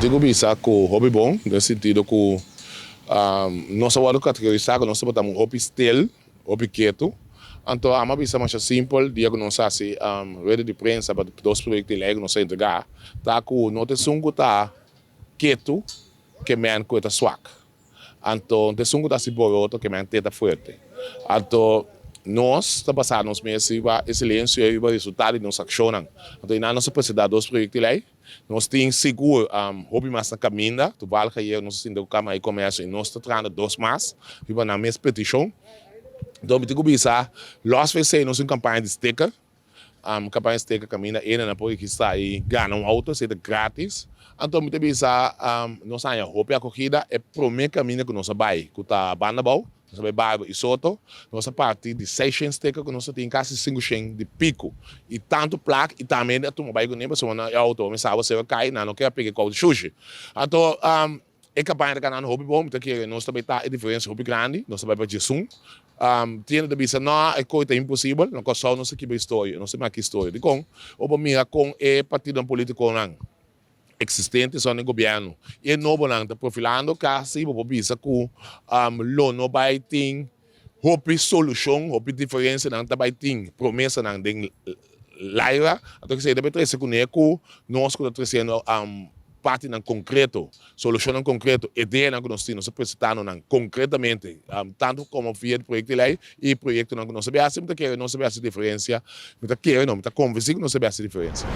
Mi tin ku bisa ku hopi bon, den sentido ku nos a wòrdu kategorisá ku nos tabata un hopi stil, hopi ketu. Anto ami a bisa masha simpel dia ku nos hasi rueda di prensa pa dos proyekto di lei ku nos a entregá, ta ku no ta esun ku ta ketu ke men ku e ta swak. Anto no ta esun ku ta hasi boroto ke men te ta fuerte. Anto nos ta basá nos mes riba e silensio ei, riba resultado di nos akshonnan. Anto einan nos a presentá dos proyekto di lei. Nos tin sigur hopi mas na kaminda. Toevallig ayer nos a sinta ku Kamara di Komersio i nos ta trahando dos mas riba nan mes petishon. Enton mi tin ku bisa, lòs wc nos tin un kampaña di sticker, kampaña di sticker kaminda ene nan por registrá i gana un outo, esei ta gratis. Anto mi ta bisa nos a haña hopi akogida. E promé kaminda ku nos a bai ku ta banda abou. Nos a bai Barber i Soto, nos a parti di seishen sticker ku nos a tin kasi sinkoshen di piku. I tantu plak i tambe hende a tuma bai kuné pasobra nan e outo mi sa awasero a kai nan no ke a pega e kou di shushi. Anto e kampaña ta kanando hopi bon, mi ta kere nos ta bai ta e diferensia hopi grandi, nos ta bai pa djesun. Tin hende ta bisa no e koi ta imposibel, na Kòrsou nos ta kiba historia, nos ta maki historia. Dikon? Bo por mira kon e partidonan politikonan. Existente son den gobierno y e nobonan ta profilando casi bo por bisa cu lo no bay tin hopi solucion, hopi diferencianan ta bay tin promesanan den laira, anto esey ta bay trece cune cu nos cu ta treciendo partinan concreto, solucionnan concreto, ideanan cu nos tin nos ta presentando nan concretamente tanto como via di proyecto di ley y proyectonan cu nos ta bay haci, mi ta kere nos ta bay haci diferencia, mi ta kere no, mi ta convenci cu nos ta bay haci diferencia.